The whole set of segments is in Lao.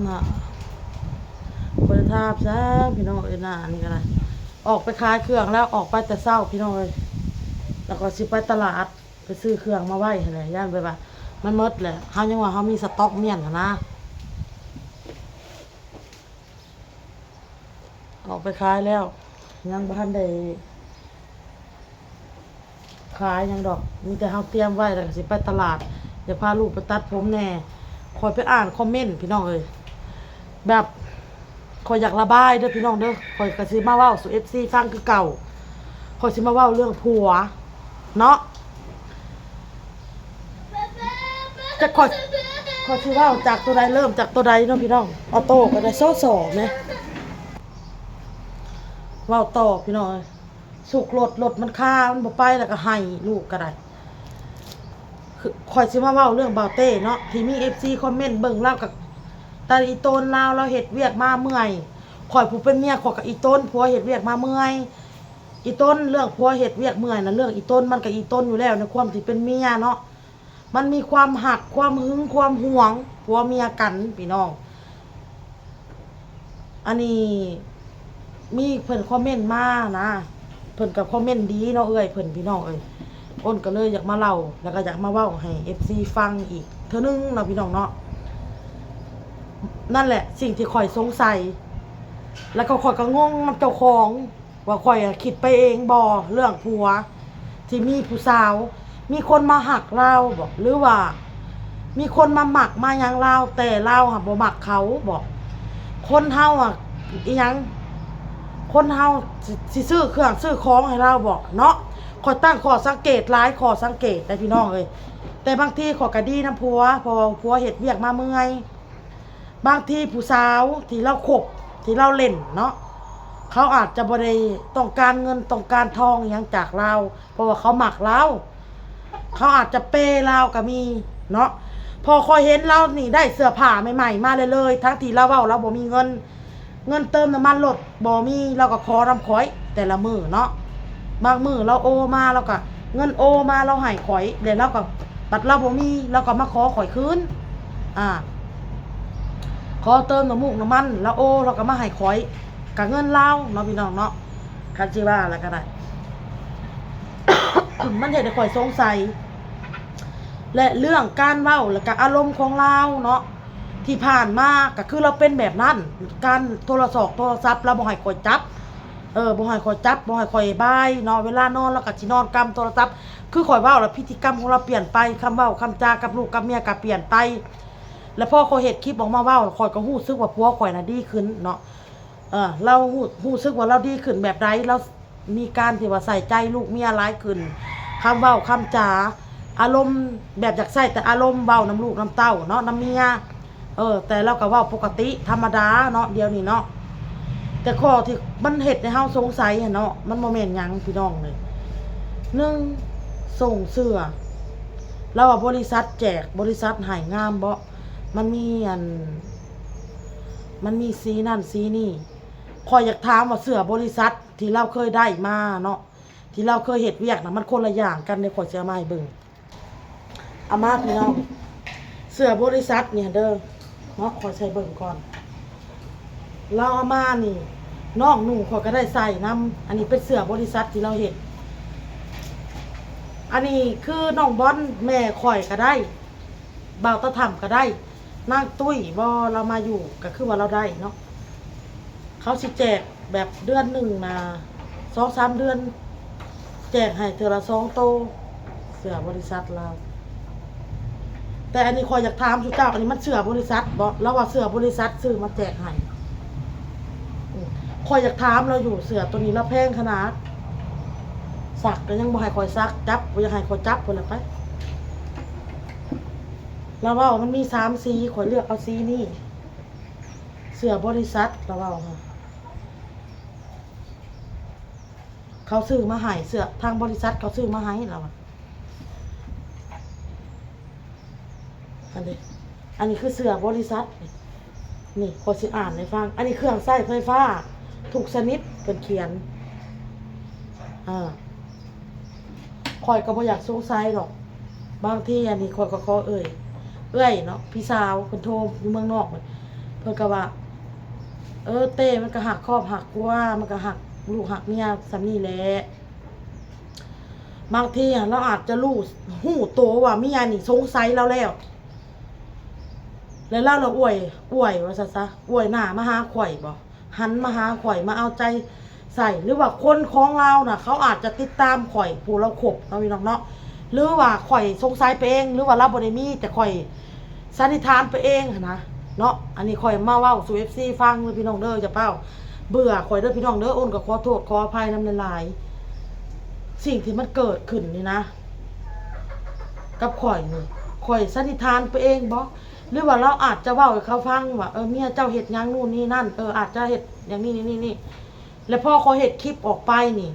ນະ ບໍ່ໄດ້ທາບຊ້ຳພີ່ນ້ອງເອີຍ ນະ ອັນນີ້ກໍໄດ້ ອອກໄປຂາຍເຄື່ອງແລ້ວ ອອກໄປແຕ່ເຊົ້າພີ່ນ້ອງເອີຍ ແລ້ວກໍຊິໄປຕະຫຼາດ ໄປຊື້ເຄື່ອງມາໄວ້ຫັ້ນແຫຼະ ຢ້ານແບບວ່າມັນໝົດແຫຼະ ເຮົາຍັງວ່າເຮົາມີສະຕັອກມ້ຽນຫັ້ນນະ. ອອກໄປຂາຍແລ້ວ ຍັງບໍ່ທັນໄດ້ຂາຍຫຍັງດອກ ມີແຕ່ເຮົາຕຽມໄວ້ ແລ້ວກໍຊິໄປຕະຫຼາດ ຢາກພາລູກໄປຕັດຜົມແດ່. ຂ້ອຍໄປອ່ານຄອມເມັນພີ່ນ້ອງເອີຍ ແບບ ຂ້ອຍຢາກລະບາຍເດີພີ່ນ້ອງເດີ ຂ້ອຍກໍຊິມາເວົ້າສູ່ເອັຟຊີຟັງຄືເກົ່າ ຂ້ອຍຊິມາເວົ້າເລື່ອງຜົວເນາະ. ຈັກຂ້ອຍ ຂ້ອຍຊິເວົ້າຈາກໂຕໃດ ເລີ່ມຈາກໂຕໃດເນາະພີ່ນ້ອງ. ອອໂຕ້ກໍໄດ້ ສໍ ສໍ ແໝ ເວົ້າຕໍ່ພີ່ນ້ອງເອີຍ. ສຸກລົດ ລົດມັນຄາ ມັນບໍ່ໄປ ແລ້ວກໍໄຫ້ ລູກກໍໄດ້. ຄືຂ້ອຍຊິມາເວົ້າເລື່ອງບ່າວເຕ້ເນາະ ທີ່ມີເອັຟຊີຄອມເມັນເບິ່ງ ລາວກໍ ຕາອີຕົນລາວ ລາວເຮັດວຽກມາເມື່ອຍ. ຂ້ອຍຜູ້ເປັນເມຍ ຂ້ອຍກໍອີຕົນ ຜົວເຮັດວຽກມາເມື່ອຍ. ອີຕົນ ເລື່ອງຜົວເຮັດວຽກເມື່ອຍນະ ເລື່ອງອີຕົນ ມັນກໍອີຕົນຢູ່ແລ້ວ ໃນຄວາມທີ່ເປັນເມຍເນາະ. ມັນມີຄວາມຮັກ ຄວາມຫຶງ ຄວາມຫວງ ຜົວເມຍກັນພີ່ນ້ອງ. ອັນນີ້ມີເພິ່ນຄອມເມັນມານະ ເພິ່ນກໍຄອມເມັນດີເນາະ ເອື້ອຍເພິ່ນ ພີ່ນ້ອງເອີຍ. ອ້ນກໍເລີຍຢາກມາເລົ່າ ແລ້ວກໍຢາກມາເວົ້າໃຫ້ເອັຟຊີຟັງອີກເທື່ອໜຶ່ງເນາະ ພີ່ນ້ອງເນາະ. ນັ້ນແຫຼະສິ່ງທີ່ຂ້ອຍສົງໄສ ແລ້ວກໍຂ້ອຍກໍງົງນຳເຈົ້າຂອງ ວ່າຂ້ອຍອະຄິດໄປເອງບໍ່ ເລື່ອງຜົວທີ່ມີຜູ້ສາວ ມີຄົນມາຮັກລາວບໍ ຫຼືວ່າມີຄົນມາມັກມາຫຍັງລາວ ແຕ່ລາວຫາບໍ່ມັກເຂົາບໍ. ຄົນເຮົາອະ ອີຫຍັງ ຄົນເຮົາຊິ ຊິຊື້ເຄື່ອງຊື້ຂອງໃຫ້ລາວບໍເນາະ. ຂ້ອຍຕັ້ງຂໍ້ສັງເກດຫຼາຍຂໍ້ສັງເກດໄດ໋ພີ່ນ້ອງເອີຍ ແຕ່ບາງທີຂ້ອຍກະດີນຳຜົວ ເພາະວ່າຜົວເຮັດວຽກມາເມື່ອຍ. ບາງທີຜູ້ສາວທີ່ລາວຄົບ ທີ່ລາວຫຼິ້ນເນາະ ເຂົາອາດຈະບໍ່ໄດ້ຕ້ອງການເງິນຕ້ອງການທອງອີ່ຫຍັງຈາກລາວ ເພາະວ່າເຂົາມັກລາວ ເຂົາອາດຈະເປລາວກໍມີເນາະ. ເພາະຂ້ອຍເຫັນລາວນີ້ໄດ້ເສື້ອຜ້າໃໝ່ໆມາເລື້ອຍໆ ທັງທີ່ລາວເວົ້າລາວບໍ່ມີເງິນ ເງິນເຕີມນ້ຳມັນລົດບໍ່ມີ ລາວກໍຂໍນຳຂ້ອຍແຕ່ລະມື້ເນາະ. ບາງມື້ລາວໂອມາ ລາວກໍເງິນໂອມາລາວໃຫ້ຂ້ອຍ ແລ້ວລາວກໍ ບັດລາວບໍ່ມີ ລາວກໍມາຂໍຂ້ອຍຄືນ ອາ ຂໍເຕີມນ້ຳມູກນ້ຳມັນ ລາວໂອ ລາວກໍມາໃຫ້ຂ້ອຍ ກະເງິນລາວເນາະ ພີ່ນ້ອງເນາະ. ຄັນຊິວ່າແລ້ວກໍໄດ້ ມັນເຮັດໃຫ້ຂ້ອຍສົງໄສ ແລະ ເລື່ອງການເວົ້າ ແລ້ວກໍອາລົມຂອງລາວເນາະ ທີ່ຜ່ານມາກໍຄືລາວເປັນແບບນັ້ນ ການໂທລະສອກໂທລະສັບລາວບໍ່ໃຫ້ຂ້ອຍຈັບ ເອີ ບໍ່ໃຫ້ຂ້ອຍຈັບ ບໍ່ໃຫ້ຂ້ອຍບາຍເນາະ. ເວລານອນລາວກໍຊິນອນກຳໂທລະສັບ ຄືຂ້ອຍເວົ້າລະ ພຶດຕິກຳຂອງລາວປ່ຽນໄປ ຄຳເວົ້າຄຳຈາກັບລູກກັບເມຍກໍປ່ຽນໄປ. ແລ້ວພໍຂ້ອຍເຮັດຄລິບອອກມາເວົ້າ ຂ້ອຍກໍຮູ້ສຶກວ່າຜົວຂ້ອຍນະດີຂຶ້ນເນາະ. ເອີ ລາວຮູ້ ຮູ້ສຶກວ່າລາວດີຂຶ້ນແບບໃດ ລາວມີການທີ່ວ່າໃສ່ໃຈລູກເມຍຫຼາຍຂຶ້ນ ຄຳເວົ້າຄຳຈາ ອາລົມ ແບບຢາກໃຊ້ແຕ່ອາລົມເວົ້ານຳລູກນຳເຕົ້າເນາະ ນຳເມຍ ເອີ ແຕ່ລາວກໍເວົ້າປົກກະຕິທຳມະດາເນາະ ດຽວນີ້ເນາະ. ແຕ່ຂໍ້ທີ່ມັນເຮັດໃຫ້ເຮົາສົງໄສຫັ້ນເນາະ ມັນບໍ່ແມ່ນຫຍັງພີ່ນ້ອງເອີຍ ໜຶ່ງ ສົ່ງເສື້ອ ລາວວ່າບໍລິສັດແຈກ ບໍລິສັດໃຫ້ ງາມບໍ່? ມັນມີອັນ ມັນມີສີນັ້ນສີນີ້ ຂ້ອຍຢາກຖາມວ່າເສື້ອບໍລິສັດທີ່ລາວເຄີຍໄດ້ມາເນາະ ທີ່ລາວເຄີຍເຮັດວຽກນະ ມັນຄົນລະຢ່າງກັນເດ້ ຂ້ອຍຊິເອົາມາໃຫ້ເບິ່ງ ເອົາມາພີ່ນ້ອງ ເສື້ອບໍລິສັດນີ້ເດີເນາະ ຂ້ອຍໃສ່ເບິ່ງກ່ອນ ລາວເອົາມານີ້ ນ້ອງໜູຂ້ອຍກໍໄດ້ໃສ່ນຳ ອັນນີ້ເປັນເສື້ອບໍລິສັດທີ່ລາວເຮັດ ອັນນີ້ຄືນ້ອງບອນ ແມ່ຂ້ອຍກໍໄດ້ ບ່າວຕາຖໍ້າກໍໄດ້ ນາງຕຸ້ຍບໍ່ ລາວມາຢູ່ ກໍຄືວ່າລາວໄດ້ເນາະ ເຂົາຊິແຈກແບບເດືອນໜຶ່ງນະ ສອງສາມເດືອນ ແຈກໃຫ້ເທື່ອລະສອງໂຕ ເສື້ອບໍລິສັດລາວ. ແຕ່ອັນນີ້ຂ້ອຍຢາກຖາມສູ່ເຈົ້າ ອັນນີ້ມັນເສື້ອບໍລິສັດບໍ່? ລາວວ່າເສື້ອບໍລິສັດຊື້ມາແຈກໃຫ້. ອືມ ຂ້ອຍຢາກຖາມລາວຢູ່ ເສື້ອໂຕນີ້ລາວແພງຂະໜາດ ສັກກໍຍັງບໍ່ໃຫ້ຂ້ອຍສັກ ຈັບບໍ່ຢາກໃຫ້ຂ້ອຍຈັບ ພຸ້ນລະໄປ. ລາວເວົ້າມັນມີສາມສີ ຂ້ອຍເລືອກເອົາສີນີ້ ເສື້ອບໍລິສັດ ລາວເວົ້າ ເຂົາຊື້ມາໃຫ້ ເສື້ອທາງບໍລິສັດເຂົາຊື້ມາໃຫ້ ລາວວ່າ ອັນນີ້ ອັນນີ້ຄືເສື້ອບໍລິສັດ ນີ້ ຂ້ອຍຊິອ່ານໃຫ້ຟັງ ອັນນີ້ເຄື່ອງໃຊ້ໄຟຟ້າທຸກຊະນິດ ເພິ່ນຂຽນ ເອີ ຂ້ອຍກໍບໍ່ຢາກສົງໄສດອກ ບາງທີອັນນີ້ຂ້ອຍກໍຂໍເອີ່ຍ ເອື້ອຍເນາະ ພີ່ສາວເພິ່ນໂທຢູ່ເມືອງນອກ ເພິ່ນ ເພິ່ນກໍວ່າ ເອີ ເຕ້ມັນກໍຮັກຄອບຮັກຄົວ ມັນກໍຮັກລູກຮັກເມຍສ່ຳນີ້ແຫຼະ. ບາງທີລາວອາດຈະຮູ້ ຮູ້ໂຕວ່າເມຍນີ້ສົງໄສລາວແລ້ວ ແລ້ວລາວລະອວຍ ອວຍວ່າຊັ້ນຊະ ອວຍໜ້າມາຫາຂ້ອຍບໍ? ຫັນມາຫາຂ້ອຍ ມາເອົາໃຈໃສ່ ຫຼືວ່າຄົນຂອງລາວນະ ເຂົາອາດຈະຕິດຕາມຂ້ອຍ ຜູ້ລາວຄົບເນາະ ພີ່ນ້ອງເນາະ ຫຼືວ່າຂ້ອຍສົງໄສໄປເອງ ຫຼືວ່າລາວບໍ່ໄດ້ມີ ແຕ່ຂ້ອຍສັນນິຖານໄປເອງຫັ້ນນະເນາະ. ອັນນີ້ຂ້ອຍມາເວົ້າສູ່ເອັຟຊີຟັງເດີ ພີ່ນ້ອງເດີ ຢ່າຟ້າວເບື່ອຂ້ອຍເດີ ພີ່ນ້ອງເດີ. ໂອ້ນກໍຂໍໂທດຂໍອະໄພນຳຫຼາຍໆ ສິ່ງທີ່ມັນເກີດຂຶ້ນນີ້ນະ ກັບຂ້ອຍນີ້ ຂ້ອຍສັນນິຖານໄປເອງບໍ? ຫຼືວ່າລາວອາດຈະເວົ້າໃຫ້ເຂົາຟັງວ່າ ເອີ ເມຍເຈົ້າເຮັດຫຍັງນູ້ນນີ້ນັ້ນ ເອີ ອາດຈະເຮັດຢ່າງນີ້ນີ້ນີ້ ແລ້ວພໍຂ້ອຍເຮັດຄລິບອອກໄປນີ້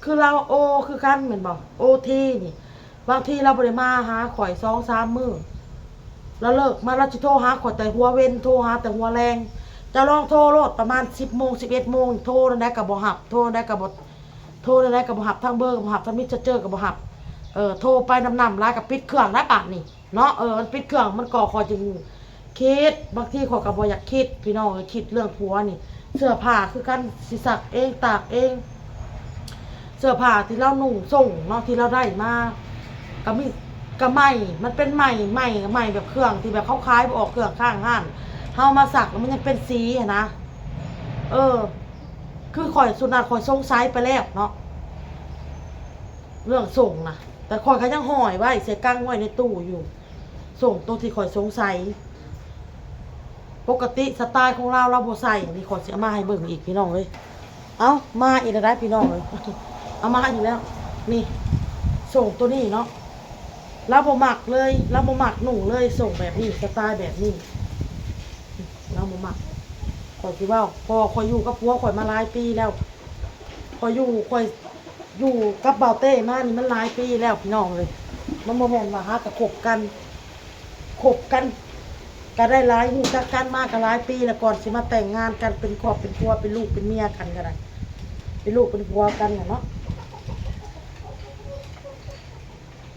ຄືລາວໂອຄືກັນແມ່ນບໍ່? ໂອທີນີ້ ບາງທີລາວບໍ່ໄດ້ມາຫາຂ້ອຍສອງສາມມື້ ລາວເລີກມາ ລາວຊິໂທຫາຂ້ອຍແຕ່ຫົວເວັນ ໂທຫາແຕ່ຫົວແລງ. ເຈົ້າລອງໂທໂລດ ປະມານສິບໂມງ ສິບເອັດໂມງ ໂທແນວໃດກໍບໍ່ຮັບ ໂທແນວໃດກໍບໍ່ ໂທແນວໃດກໍບໍ່ຮັບ ທັງເບີກໍບໍ່ຮັບ ທັງເມສເຊັນເຈີກໍບໍ່ຮັບ. ເອີ ໂທໄປນຳໆຫຼາຍກໍປິດເຄື່ອງໄດ້ບາດນີ້ເນາະ. ເອີ ມັນປິດເຄື່ອງ ມັນກໍ ຂ້ອຍຈຶ່ງຄິດ ບາງທີຂ້ອຍກໍບໍ່ຢາກຄິດ ພີ່ນ້ອງເອີຍ ຄິດເລື່ອງຜົວນີ້. ເສື້ອຜ້າຄືກັນ ຊິຊັກເອງ ຕາກເອງ ເສື້ອຜ້າທີ່ລາວນຸ່ງສົ່ງເນາະ ທີ່ລາວໄດ້ມາ ກໍມີ ກໍໃໝ່ ມັນເປັນໃໝ່ ໃໝ່ ໃໝ່ແບບເຄື່ອງທີ່ແບບເຂົາຂາຍບໍ່ອອກ ເຄື່ອງຄ້າງຮ້ານ ເຮົາມາຊັກແລ້ວມັນຍັງເປັນສີຫັ້ນນະ. ເອີ ຄືຂ້ອຍ ຊຸດນັ້ນຂ້ອຍສົງໄສໄປແລ້ວເນາະ ເລື່ອງສົ່ງນະ ແຕ່ຂ້ອຍກໍຍັງຫ້ອຍໄວ້ ໃສ່ກັງໄວ້ໃນຕູ້ຢູ່ ສົ່ງໂຕທີ່ຂ້ອຍສົງໄສ. ປົກກະຕິສະຕາຍຂອງລາວ ລາວບໍ່ໃສ່. ນີ້ຂ້ອຍຊິເອົາມາໃຫ້ເບິ່ງອີກ ພີ່ນ້ອງເອີຍ. ເອົ້າ ມາອີກແລ້ວໄດ໋ ພີ່ນ້ອງເອີຍ ເອົາມາອີກແລ້ວ. ນີ້ ໂສ້ງໂຕນີ້ເນາະ ລາວບໍ່ມັກເລີຍ ລາວບໍ່ມັກນຸ່ງເລີຍ ໂສ້ງແບບນີ້ ສະຕາຍແບບນີ້ ລາວບໍ່ມັກ. ຂ້ອຍຊິເວົ້າ ເພາະວ່າຂ້ອຍຢູ່ກັບຜົວຂ້ອຍມາຫຼາຍປີແລ້ວ ຂ້ອຍຢູ່ ຂ້ອຍຢູ່ກັບບ່າວເຕ້ມານີ້ມັນຫຼາຍປີແລ້ວ ພີ່ນ້ອງເອີຍ. ມັນບໍ່ແມ່ນວ່າຫາກະຄົບກັນ ຄົບກັນກະໄດ້ຫຼາຍ ຮູ້ຈັກກັນມາກະຫຼາຍປີແລ້ວ ກ່ອນຊິມາແຕ່ງງານກັນ ເປັນຄອບເປັນຄົວ ເປັນລູກເປັນເມຍກັນກະໄດ້ ເປັນລູກເປັນຜົວກັນຫັ້ນເນາະ.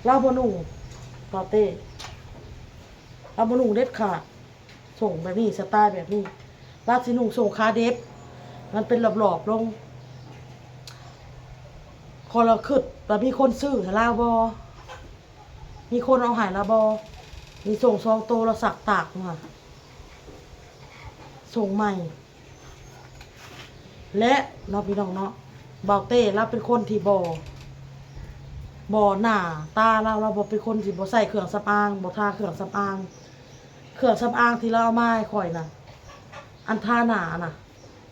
ລາວບໍ່ນຸ່ງ ບ່າວເຕ້ ລາວບໍ່ນຸ່ງເດັດຂາດ. ໂສ້ງແບບນີ້ ສະຕາຍແບບນີ້ ລາວຊິນຸ່ງໂສ້ງຂາເດັບ ມັນເປັນຫຼອບໆລົງ. ຂ້ອຍລະຄຶດວ່າມີຄົນຊື້ໃຫ້ລາວບໍ່? ມີຄົນເອົາໃຫ້ລາວບໍ່? ມີໂສ້ງສອງໂຕລາວສັກຕາກມາ ໂສ້ງໃໝ່ ແລະເນາະ ພີ່ນ້ອງເນາະ ບ່າວເຕ້ລາວເປັນຄົນທີ່ບໍ່ ບໍ່ ໜ້າຕາລາວ ລາວບໍ່ເປັນຄົນທີ່ບໍ່ໃຊ້ເຄື່ອງສຳອາງ ບໍ່ທາເຄື່ອງສຳອາງ. ເຄື່ອງສຳອາງທີ່ລາວເອົາມາໃຫ້ຂ້ອຍນະ ອັນທາໜ້ານະ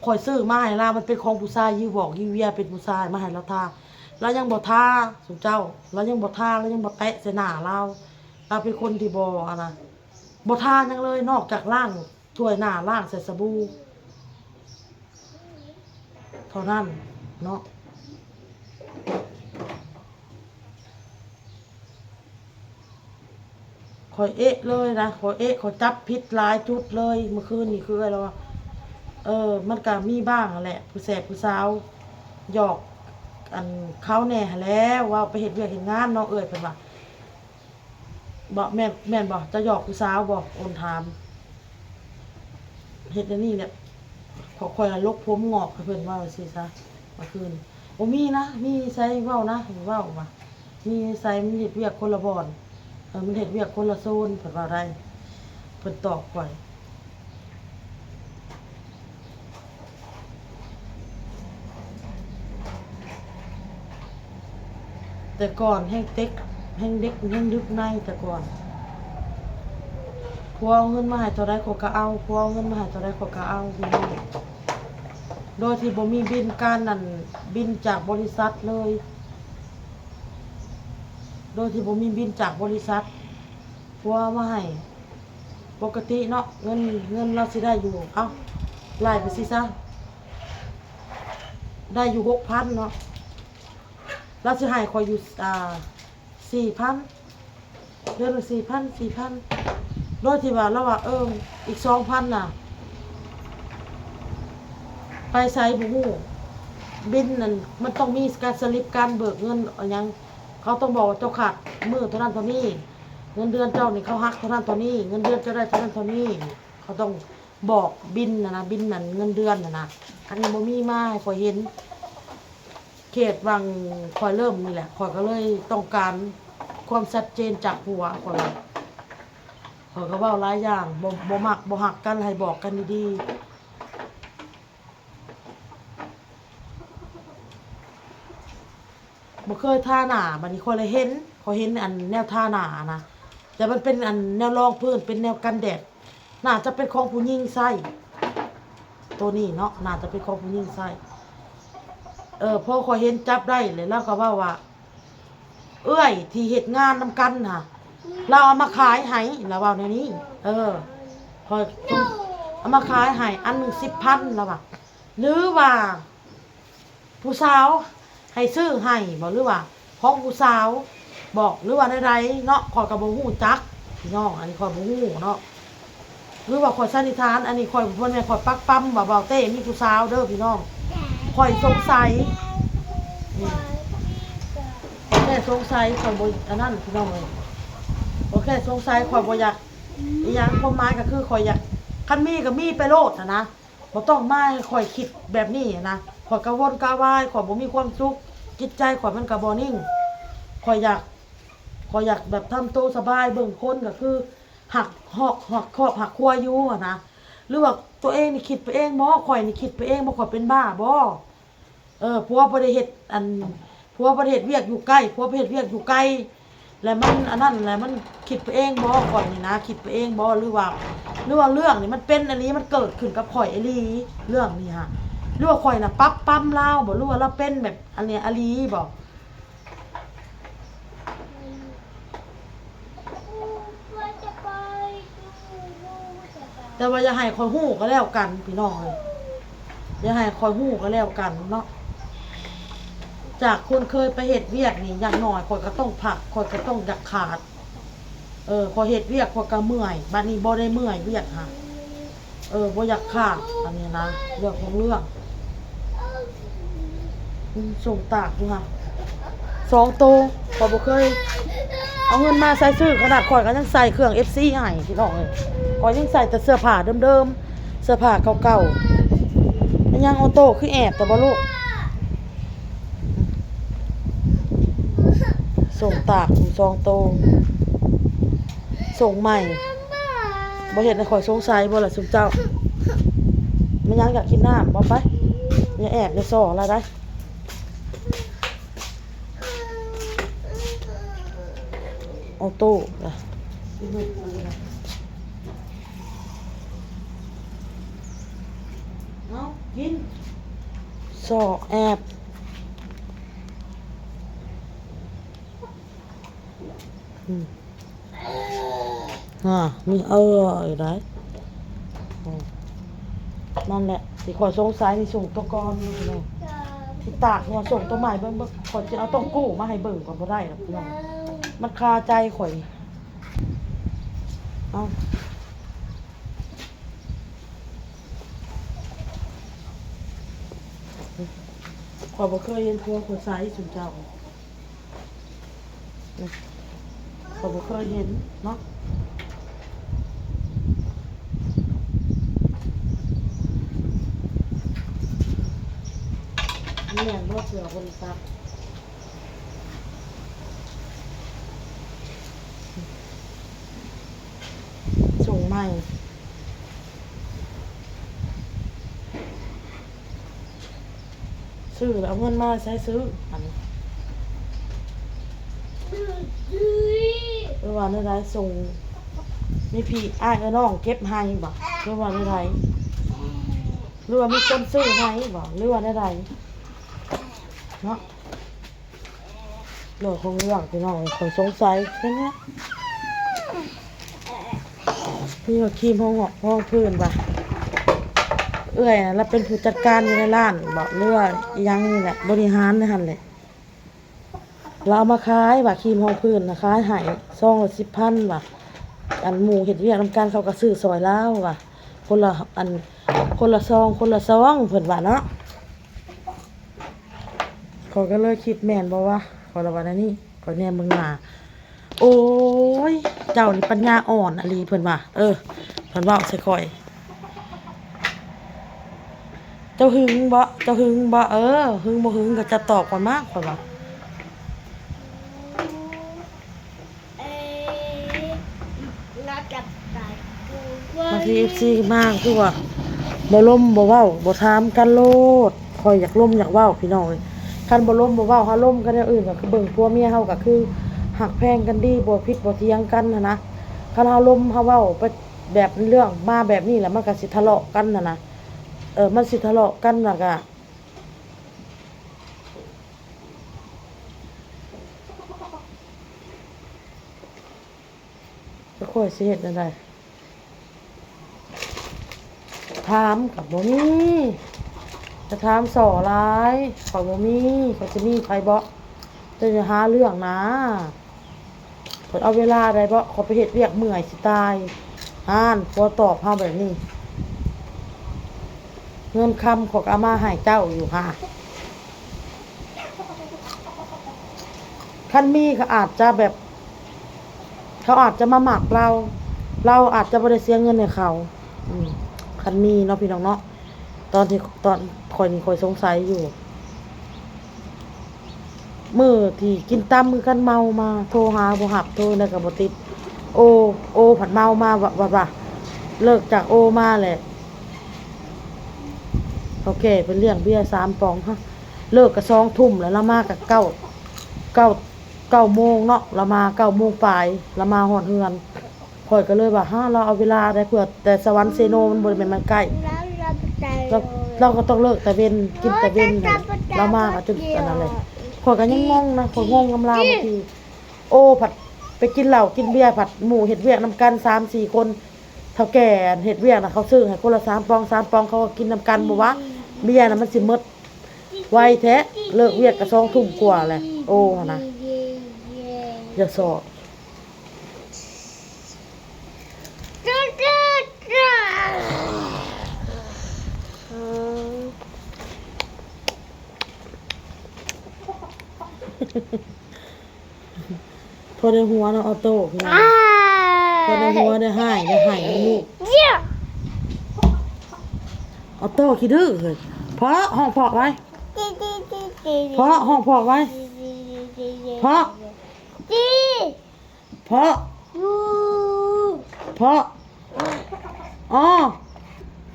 ຂ້ອຍຊື້ມາໃຫ້ລາວ ມັນເປັນຂອງຜູ້ຊາຍ ຢິວບອກຢິວເວຍ ເປັນຜູ້ຊາຍມາໃຫ້ລາວທາ ລາວຍັງບໍ່ທາ ຊຸມເຈົ້າ ລາວຍັງບໍ່ທາ ລາວຍັງບໍ່ແຕະໃສ່ໜ້າລາວ. ລາວເປັນຄົນທີ່ບໍ່ ອັນນະ ບໍ່ທາຫຍັງເລີຍ ນອກຈາກລ້າງຖ້ວຍໜ້າ ລ້າງໃສ່ສະບູເທົ່ານັ້ນເນາະ. ຂ້ອຍເອະເລີຍນະ ຂ້ອຍເອະ ຂ້ອຍຈັບຜິດຫຼາຍຈຸດເລີຍ. ມື້ຄືນນີ້ຄືເອື້ອຍລາວວ່າ ເອີ ມັນກະມີບ້າງຫັ້ນແຫຼະ ຜູ້ແສບຜູ້ສາວຫຍອກ ອັນ ເຂົາແດ່ຫັ້ນແຫຼະ ເວົ້າໄປເຮັດວຽກເຮັດງານເນາະເອື້ອຍ ເພິ່ນວ່າ. ບໍ່ ແມ່ນ ແມ່ນບໍ່? ເຈົ້າຫຍອກຜູ້ສາວບໍ່? ໂອນຖາມ. ເຮັດແນວນີ້ແຫຼະ ຂ້ອຍ ຂ້ອຍລະຫຼົກຜົມງອກໃຫ້ເພິ່ນ ເວົ້າຊີ້ຊະ ເມື່ອຄືນ. ບໍ່ມີນະ ມີໃສເວົ້ານະ ເວົ້າວ່າ ມີໃສມັນເຮັດວຽກຄົນລະບ່ອນ ເອີ ມັນເຮັດວຽກຄົນລະໂຊນ ເພິ່ນເວົ້າໄດ້ ເພິ່ນຕອບຂ້ອຍ. ແຕ່ກ່ອນແຮ່ງເຕັກ ແຮ່ງເດັກ ແຮ່ງດຶກໃນ ແຕ່ກ່ອນ ຜົວເອົາເງິນມາໃຫ້ເທົ່າໃດຂ້ອຍກໍເອົາ ຜົວເອົາເງິນມາໃຫ້ເທົ່າໃດຂ້ອຍກໍເອົາ ພີ່ນ້ອງ. ໂດຍທີ່ບໍ່ມີບິນການ ອັນ ບິນຈາກບໍລິສັດເລີຍ ໂດຍທີ່ບໍ່ມີບິນຈາກບໍລິສັດ ຜົວເອົາມາໃຫ້. ປົກກະຕິເນາະ ເງິນ ເງິນລາວຊິໄດ້ຢູ່ ເອົ້າ ໄລ່ໄປຊີ້ຊະ ໄດ້ຢູ່ຫົກພັນເນາະ ລາວຊິໃຫ້ຂ້ອຍຢູ່ ອ່າ ສີ່ພັນ ເດືອນໜຶ່ງສີ່ພັນ ສີ່ພັນ ໂດຍທີ່ວ່າລາວວ່າ ເອີ ອີກສອງພັນນະ ໄປໃສບໍ່ຮູ້ ບິນນັ້ນ ມັນຕ້ອງມີການສະລິບການເບີກເງິນ ອີຫຍັງ ເຂົາຕ້ອງບອກວ່າເຈົ້າຂາດມື້ເທົ່ານັ້ນເທົ່ານີ້, ເງິນເດືອນເຈົ້ານີ້ເຂົາຫັກເທົ່ານັ້ນເທົ່ານີ້, ເງິນເດືອນເຈົ້າໄດ້ເທົ່ານັ້ນເທົ່ານີ້, ເຂົາຕ້ອງບອກບິນຫັ້ນນະ, ບິນນັ້ນເງິນເດືອນຫັ້ນນະ. ອັນນີ້ບໍ່ມີມາໃຫ້ຂ້ອຍເຫັນ. ເຂດຫວ່າງຂ້ອຍເລີ່ມນີ້ແຫຼະ, ຂ້ອຍກໍເລີຍຕ້ອງການຄວາມຊັດເຈນຈາກຜົວຂ້ອຍ. ຂ້ອຍກໍເວົ້າຫຼາຍຢ່າງ, ບໍ່ ບໍ່ມັກບໍ່ຮັກກັນ ໃຫ້ບອກກັນດີໆ. ບໍ່ເຄີຍທາໜ້າ, ບັດນີ້ຂ້ອຍລະເຫັນ, ຂ້ອຍເຫັນອັນແນວທາໜ້ານະ, ແຕ່ມັນເປັນອັນແນວຮອງພື້ນ, ເປັນແນວກັນແດດ, ໜ້າຈະເປັນຂອງຜູ້ຍິງໃຊ້. ໂຕນີ້ເນາະ, ໜ້າຈະເປັນຂອງຜູ້ຍິງໃຊ້. ເອີ ພໍຂ້ອຍເຫັນຈັບໄດ້ແລ້ວ ລາວກໍເວົ້າວ່າ ເອື້ອຍທີ່ເຮັດງານນຳກັນຫັ້ນ ລາວເອົາມາຂາຍໃຫ້, ລາວເວົ້າແນວນີ້. ເອີ ຂ້ອຍເອົາມາຂາຍໃຫ້ອັນໜຶ່ງສິບພັນ ລາວວ່າ, ຫຼືວ່າຜູ້ສາວໃຫ້ຊື້ໃຫ້ບໍ ຫຼືວ່າຂອງຜູ້ສາວບໍ ຫຼືວ່າແນວໃດເນາະ, ຂ້ອຍກໍບໍ່ຮູ້ຈັກພີ່ນ້ອງ, ອັນນີ້ຂ້ອຍບໍ່ຮູ້ເນາະ. ຫຼືວ່າຂ້ອຍສັນນິຖານ, ອັນນີ້ຂ້ອຍ ບໍ່ແມ່ນຂ້ອຍປັກປຳວ່າບ່າວເຕ້ມີຜູ້ສາວເດີພີ່ນ້ອງ, ຂ້ອຍສົງໄສ. ອືມ ຂ້ອຍແຄ່ສົງໄສ, ຂ້ອຍບໍ່ອັນນັ້ນພີ່ນ້ອງເອີຍ, ຂ້ອຍແຄ່ສົງໄສ, ຂ້ອຍບໍ່ຢາກອີ່ຫຍັງ. ຄວາມໝາຍກໍຄືຂ້ອຍຢາກ ຄັນມີກໍມີໄປໂລດຫັ້ນນະ, ບໍ່ຕ້ອງມາໃຫ້ຂ້ອຍຄິດແບບນີ້ຫັ້ນນະ. ຂ້ອຍກະວົນກະວາຍ, ຂ້ອຍບໍ່ມີຄວາມສຸກ, ຈິດໃຈຂ້ອຍມັນກະບໍ່ນິ່ງ. ຂ້ອຍຢາກ ຂ້ອຍຢາກແບບທຳໂຕສະບາຍ, ເບິ່ງຄົນກໍຄື ຮັກຮອກ ຮັກຄອບ ຮັກຄົວຢູ່ຫັ້ນນະ. ຫຼືວ່າຕົວເອງນີ້ຄິດໄປເອງບໍ? ຂ້ອຍນີ້ຄິດໄປເອງບໍ? ຂ້ອຍເປັນບ້າບໍ? ເອີ ຜົວບໍ່ໄດ້ເຮັດອັນ ຜົວບໍ່ໄດ້ເຮັດວຽກຢູ່ໃກ້, ຜົວໄປເຮັດວຽກຢູ່ໄກ ແລ້ວມັນອັນນັ້ນແຫຼະ, ມັນຄິດໄປເອງບໍ? ຂ້ອຍນີ້ນະ ຄິດໄປເອງບໍ? ຫຼືວ່າ ຫຼືວ່າເລື່ອງນີ້ມັນເປັນອີ່ຫຼີ, ມັນເກີດຂຶ້ນກັບຂ້ອຍອີ່ຫຼີ ເລື່ອງນີ້ຫະ? ຫຼືວ່າຂ້ອຍນະປັບປຳລາວບໍ? ຫຼືວ່າລາວເປັນແບບອັນນີ້ອີ່ຫຼີບໍ? ແຕ່ວ່າຢ່າໃຫ້ຂ້ອຍຮູ້ກໍແລ້ວກັນພີ່ນ້ອງເອີຍ, ຢ່າໃຫ້ຂ້ອຍຮູ້ກໍແລ້ວກັນເນາະ. ຈາກຄົນເຄີຍໄປເຮັດວຽກນີ້ ຢ່າງໜ້ອຍຂ້ອຍກໍຕ້ອງພັກ, ຂ້ອຍກໍຕ້ອງຢາກຂາດ. ເອີ ຂ້ອຍເຮັດວຽກຂ້ອຍກໍເມື່ອຍ, ບັດນີ້ບໍ່ໄດ້ເມື່ອຍວຽກຫະ. ເອີ ບໍ່ຢາກຂາດ ອັນນີ້ນະ ເລື່ອງຂອງເລື່ອງ. ອືມ ສົ່ງຕາກຢູ່ຫະ ສອງໂຕ. ຂ້ອຍບໍ່ເຄີຍເອົາເງິນມາໃສ່ຊື້, ຂະໜາດຂ້ອຍກໍຍັງໃສ່ເຄື່ອງເອັຟຊີໃຫ້ພີ່ນ້ອງເອີຍ, ຂ້ອຍຍັງໃສ່ແຕ່ເສື້ອຜ້າເດີມໆ ເສື້ອຜ້າເກົ່າໆ. ແມ່ນຫຍັງອໍໂຕ້ ຄືແອບແຕ່ບໍ່ລູກ? ສົ່ງຕາກຢູ່ສອງໂຕ ສົ່ງໃໝ່. ບໍ່ເຮັດໃຫ້ຂ້ອຍສົງໄສບໍ່ລະຊຸມເຈົ້າ? ແມ່ນຫຍັງ ຢາກກິນນ້ຳບໍ່? ໄປ ຢ່າແອບ ຢ່າສໍລະໄດ໋. ອໍໂຕ້ລະ ເອົາກິນ ສໍແອບ. ອືມ ອ່າ ມີ ເອີ ໄດ້ ອືມ ນັ້ນແຫຼະ ທີ່ຂ້ອຍສົງໄສນີ້ ສົ່ງຕົວກ່ອນນີ້ເນາະ ທີ່ຕາກຫົວ ສົ່ງຕົວໃໝ່ເບິ່ງ ເບິ່ງ ຂ້ອຍຊິເອົາຕົວກູ້ມາໃຫ້ເບິ່ງກ່ອນ ບໍ່ໄດ້ດອກ ພີ່ນ້ອງ ມັນຄາໃຈຂ້ອຍ ເອົ້າ ຂ້ອຍບໍ່ເຄີຍເຫັນຜົວຂ້ອຍໃສ່ ຊຸມເຈົ້າ. ຂ້ອຍບໍ່ເຄີຍເຫັນເນາະ ແມ່ນບໍ່ ເສື້ອເພິ່ນຊັກ ສົ່ງໃໝ່. ຊື້ແລ້ວເອົາເງິນມາໃສຊື້ ອັນນີ້ ຫຼືວ່າແນວໃດ ສົ່ງ ມີພີ່ອ້າຍເອື້ອຍນ້ອງເກັບໃຫ້ບໍ ຫຼືວ່າແນວໃດ ຫຼືວ່າມີຄົນຊື້ໃຫ້ບໍ ຫຼືວ່າແນວໃດ ເນາະ. ເລື່ອງຂອງເລື່ອງ ພີ່ນ້ອງ ຂ້ອຍສົງໄສແນວນີ້ ມີວ່າຄຣີມຮອງ ຮອງພື້ນວ່າ ເອື້ອຍນະ ລາວເປັນຜູ້ຈັດການຢູ່ໃນຮ້ານບໍ ຫຼືວ່າອີ່ຫຍັງນີ້ແຫຼະ ບໍລິຫານໃນຫັ້ນແຫຼະ ລາວເອົາມາຂາຍວ່າ ຄຣີມຮອງພື້ນນະ ຂາຍໃຫ້ຊອງລະສິບພັນວ່າ ອັນໝູ່ເຮັດວຽກນຳກັນ ເຂົາກໍຊື້ຊ່ອຍລາວວ່າ ຄົນລະ ອັນ ຄົນລະຊອງ ຄົນລະຊອງ ເພິ່ນວ່າເນາະ. ຂ້ອຍກໍເລີຍຄິດແມ່ນບໍ່ວະ ຂ້ອຍລະວ່າແນວນີ້ ຂ້ອຍແນມເບິ່ງໜ້າ ໂອ້ຍ ເຈົ້ານີ້ປັນຍາອ່ອນອີ່ຫຼີ ເພິ່ນວ່າ ເອີ ເພິ່ນເວົ້າໃສ່ຂ້ອຍ ເຈົ້າຫຶງບໍ່? ເຈົ້າຫຶງບໍ່? ເອີ ຫຶງບໍ່ຫຶງກໍເຈົ້າຕອບຂ້ອຍມາ ຂ້ອຍວ່າ. ບາງທີເອັຟຊີມາຄືວ່າບໍ່ລົມບໍ່ເວົ້າ ບໍ່ຖາມກັນໂລດ. ຂ້ອຍຢາກລົມຢາກເວົ້າພີ່ນ້ອງເອີຍ ຄັນບໍ່ລົມບໍ່ເວົ້າ ເຮົາລົມກັນແນວອື່ນ ກໍຄືເບິ່ງຜົວເມຍເຮົາກໍຄືຮັກແພງກັນດີ ບໍ່ຜິດບໍ່ຖຽງກັນຫັ້ນນະ. ຄັນເຮົາລົມເຮົາເວົ້າໄປແບບເລື່ອງມາແບບນີ້ແຫຼະ ມັນກໍຊິທະເລາະກັນຫັ້ນນະ ເອີ ມັນຊິທະເລາະກັນ ແລ້ວກໍ ແລ້ວຂ້ອຍຊິເຮັດແນວໃດ? ຖາມກໍບໍ່ມີ ຈະຖາມສໍ້ຫຼາຍ ຂ້ອຍບໍ່ມີ ຂ້ອຍຊິມີໃຜເບາະ? ເຈົ້າຢ່າຫາເລື່ອງນາ ຂ້ອຍເອົາເວລາໃດເບາະ? ຂ້ອຍໄປເຮັດວຽກເມື່ອຍຊິຕາຍ ຫັ້ນ ຜົວຕອບເຮົາແບບນີ້. ເງິນຄຳຂ້ອຍກໍເອົາມາໃຫ້ເຈົ້າຢູ່ຫາ ຄັນມີກໍອາດຈະແບບ ເຂົາອາດຈະມາມັກລາວ ລາວອາດຈະບໍ່ໄດ້ເສຍເງິນໃຫ້ເຂົາ ອືມ ຄັນມີເນາະ ພີ່ນ້ອງເນາະ. ຕອນທີ່ ຕອນຂ້ອຍນີ້ຂ້ອຍສົງໄສຢູ່ ມື້ທີ່ກິນຕຳຄືກັນ ເມົາມາ ໂທຫາບໍ່ຮັບ ໂທແລ້ວກໍບໍ່ຕິດ ໂອ ໂອພັດເມົາມາ ວ່າ ວ່າ ວ່າ ເລີກຈາກໂອມາແຫຼະ ເຖົ້າແກ່ເພິ່ນລ້ຽງເບຍສາມປ໋ອງ ຮະ ເລີກກໍສອງທຸ່ມແລ້ວ ລາວມາກໍເກົ້າ ເກົ້າ ເກົ້າໂມງເນາະ ລາວມາເກົ້າໂມງປາຍ ລາວມາຮອດເຮືອນ. ຂ້ອຍກໍເລີຍວ່າ ຮະ ລາວເອົາເວລາໃດ ເພື່ອແຕ່ສະຫວັນເຊໂນ ມັນບໍ່ໄດ້ແມ່ນມັນໃກ້ ລາວ ລາວກໍຕ້ອງເລີກຕາເວັນ ກິນຕາເວັນຫັ້ນ ລາວມາກໍຈົນອັນນັ້ນແຫຼະ. ຂ້ອຍກໍຍັງງົງນະ ຂ້ອຍງົງນຳລາວ ບາງທີ ໂອ້ ພັດໄປກິນເຫຼົ້າກິນເບຍ ພັດໝູ່ເຮັດວຽກນຳກັນສາມສີ່ຄົນ ເຖົ້າແກ່ເຮັດວຽກນະ ເຂົາຊື້ໃຫ້ຄົນລະສາມປ໋ອງ ສາມປ໋ອງ ເຂົາກໍກິນນຳກັນ ບໍ່ວ່າ ເບຍນະມັນຊິໝົດໄວແທ້ ເລີກວຽກກໍສອງທຸ່ມກວ່າແຫຼະ ໂອ້ ຫັ້ນນະ ຢ່າຊອກ. ພໍໄດ້ຫົວເນາະ ອອໂຕ້ ພີ່ນ້ອງ ພໍໄດ້ຫົວ ໄດ້ຮ້າຍ ໄດ້ໄຫ້ນຳລູກ ອອໂຕ້ຂີ້ດື້ເຮີ້ຍ. ເພາະ ຮ້ອງເພາະໄວ້ ເພາະ ຮ້ອງເພາະໄວ້ ເພາະ ເພາະ ເພາະ ອໍ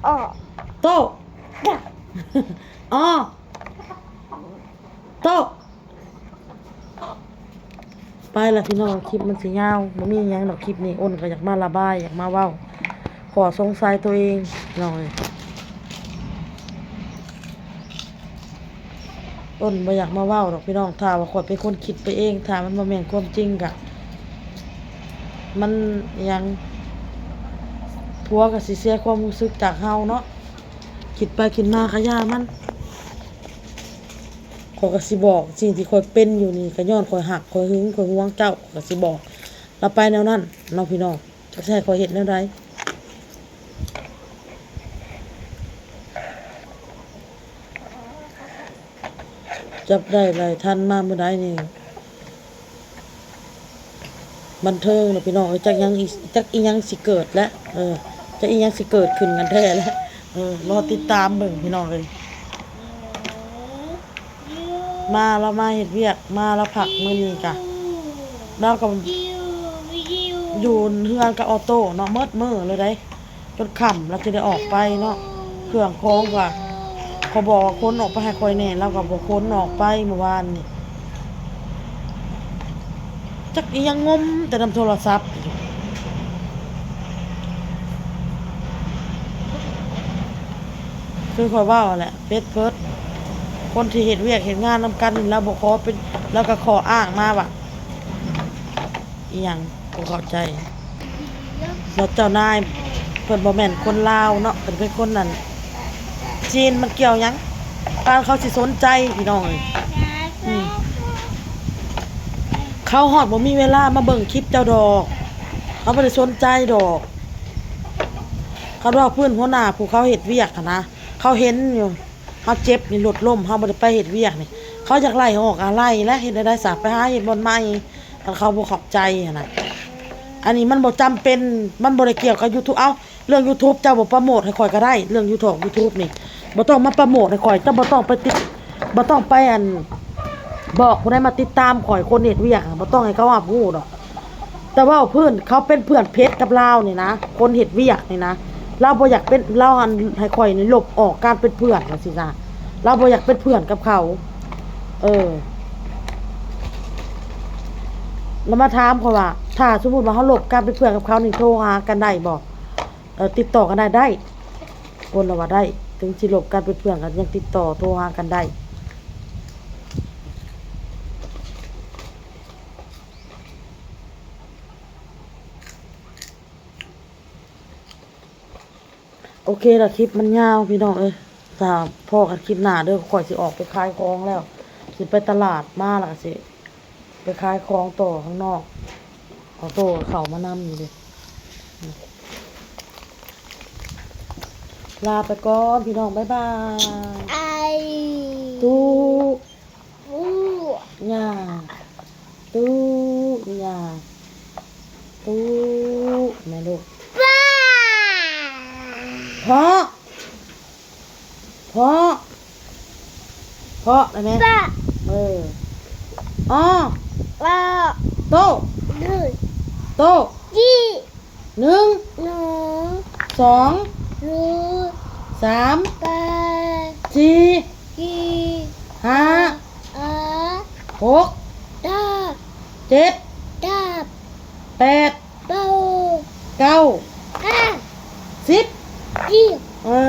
ອໍ ໂຕ້ ອໍ ໂຕ້. ໄປລະພີ່ນ້ອງ ຄລິບມັນຊິຍາວ ບໍ່ມີຫຍັງດອກ ຄລິບນີ້ ອົນກໍຢາກມາລະບາຍ ຢາກມາເວົ້າ ຂໍ້ສົງໄສໂຕເອງ ພີ່ນ້ອງເອີຍ. ຕົ້ນບໍ່ຢາກມາເວົ້າດອກພີ່ນ້ອງ ຖ້າວ່າຂ້ອຍເປັນຄົນຄິດໄປເອງ ຖ້າມັນບໍ່ແມ່ນຄວາມຈິງກະ ມັນຫຍັງ ຜົວກະຊິເສຍຄວາມຮູ້ສຶກຈາກເຮົາເນາະ ຄິດໄປຄິດມາກະຢ່າມັນ ຂ້ອຍກະຊິບອກ ສິ່ງທີ່ຂ້ອຍເປັນຢູ່ນີ້ກະຍ້ອນຂ້ອຍຮັກ ຂ້ອຍຫຶງ ຂ້ອຍຫວງເຈົ້າ ຂ້ອຍກະຊິບອກລາວໄປແນວນັ້ນເນາະພີ່ນ້ອງ. ຈັກຊິໃຫ້ຂ້ອຍເຮັດແນວໃດ ຈັບໄດ້ໄລ່ທັນມາມື້ໃດນີ້ ບັນເທີງລະພີ່ນ້ອງເອີຍ ຈັກຫຍັງອີ ຈັກອີຫຍັງຊິເກີດແລະ ເອີ ຈັກອີຫຍັງຊິເກີດຂຶ້ນກັນແທ້ແລະ ເອີ ລໍຕິດຕາມເບິ່ງພີ່ນ້ອງເອີຍ. ມາ ລາວມາເຮັດວຽກ ມາ ລາວພັກມື້ນີ້ກະ ລາວກໍຢູ່ເຮືອນກັບອອໂຕ້ເນາະ ໝົດມື້ເລີຍເດ້ ຈົນຄ່ຳ ລາວຈຶ່ງໄດ້ອອກໄປເນາະ. ເຄື່ອງຂອງກະ ຂ້ອຍບອກວ່າຂົນອອກໄປໃຫ້ຂ້ອຍແດ່ ລາວກໍບໍ່ຂົນອອກໄປມື້ວານນີ້. ຈັກອີຫຍັງ ງົມແຕ່ນຳໂທລະສັບ ຄືຂ້ອຍເວົ້າຫັ້ນແຫຼະ ເປັດເພິດ ຄົນທີ່ເຮັດວຽກເຮັດງານນຳກັນ ລາວບໍ່ຂໍເປັນ ລາວກໍຂໍອ້າງມາວ່າ ອີຫຍັງ ບໍ່ເຂົ້າໃຈ ແລ້ວເຈົ້ານາຍເພິ່ນບໍ່ແມ່ນຄົນລາວເນາະ ເພິ່ນເປັນຄົນນັ້ນ ຈີນ ມັນກ່ຽວຫຍັງ? ປານເຂົາຊິສົນໃຈ ພີ່ນ້ອງເອີຍ ອືມ ເຂົາຮອດບໍ່ມີເວລາມາເບິ່ງຄລິບເຈົ້າດອກ ເຂົາບໍ່ໄດ້ສົນໃຈດອກ. ຄັນວ່າເພິ່ນຫົວໜ້າຜູ້ເຂົາເຮັດວຽກຫັ້ນນະ ເຂົາເຫັນຢູ່ ເຮົາເຈັບນີ້ ລົດລົ້ມ ເຮົາບໍ່ໄດ້ໄປເຮັດວຽກນີ້ ເຂົາຢາກໄລ່ອອກກະໄລ່ແຫຼະ ເຮັດແນວໃດຊະ ໄປຫາເຮັດບ່ອນໃໝ່ ຄັນເຂົາບໍ່ເຂົ້າໃຈຫັ້ນນະ. ອັນນີ້ມັນບໍ່ຈຳເປັນ ມັນບໍ່ໄດ້ກ່ຽວກັບຢູທູບ. ເອົ້າ ເລື່ອງຢູທູບເຈົ້າບໍ່ໂປຣໂມດໃຫ້ຂ້ອຍກະໄດ້ ເລື່ອງຢູທູບ ຢູທູບນີ້ບໍ່ຕ້ອງມາໂປຣໂມດໃຫ້ຂ້ອຍ ເຈົ້າບໍ່ຕ້ອງໄປຕິດ ບໍ່ຕ້ອງໄປ ອັນ ບອກຜູ້ໃດມາຕິດຕາມຂ້ອຍ ຄົນເຮັດວຽກ ບໍ່ຕ້ອງໃຫ້ເຂົາຮັບຮູ້ດອກ. ແຕ່ເວົ້າພື້ນ ເຂົາເປັນເພື່ອນເພັດກັບລາວນີ້ນະ ຄົນເຮັດວຽກນີ້ນະ ລາວບໍ່ຢາກເປັນ ລາວ ອັນ ໃຫ້ຂ້ອຍນີ້ລົບອອກການເປັນເພື່ອນວ່າຊີ້ຊະ ລາວບໍ່ຢາກເປັນເພື່ອນກັບເຂົາ. ເອີ ລະມາຖາມຂ້ອຍວ່າ ຖ້າສົມມຸດວ່າເຮົາລົບການເປັນເພື່ອນກັບເຂົານີ້ ໂທຫາກັນໄດ້ບໍ່? ເອີ ຕິດຕໍ່ກັນໄດ້ ໄດ້. ຄົນລະວ່າໄດ້ ເຖິງຊິລົບການເປັນເພື່ອນ ກະຍັງຕິດຕໍ່ໂທຫາກັນໄດ້. ໂອເຄລະ ຄລິບມັນຍາວພີ່ນ້ອງເອີຍ ຖ້າພໍ້ກັນຄລິບໜ້າເດີ. ຂ້ອຍຊິອອກໄປຂາຍຂອງແລ້ວ ຊິໄປຕະຫຼາດ ມາລະກະຊິໄປຂາຍຂອງຕໍ່ຂ້າງນອກ. ເອົາໂຕເຂົ້າມານຳຢູ່ເດ. ລາໄປກ່ອນພີ່ນ້ອງ ບາຍບາຍ. ໄອ ຕູ້ ອູ ຍ່າ ຕູ້ ຍ່າ ຕູ້ ແມ່ລູກ ປາ ເພາະ ເພາະ ເພາະໄດ້ແມ່ ປາ ເອີ ອໍ ອໍ ໂຕ ໜຶ່ງ ໂຕ ຈີ ໜຶ່ງ ໜຶ່ງ ສອງ ໜຶ່ງ ສາມ ປາ ສີ່ ສີ່ ຫ້າ ຫ້າ ຫົກ ຕາ ເຈັດ ຕາ ແປດ ເກົ້າ ເກົ້າ ຫ້າ ສິບ ສິບ ເອີ.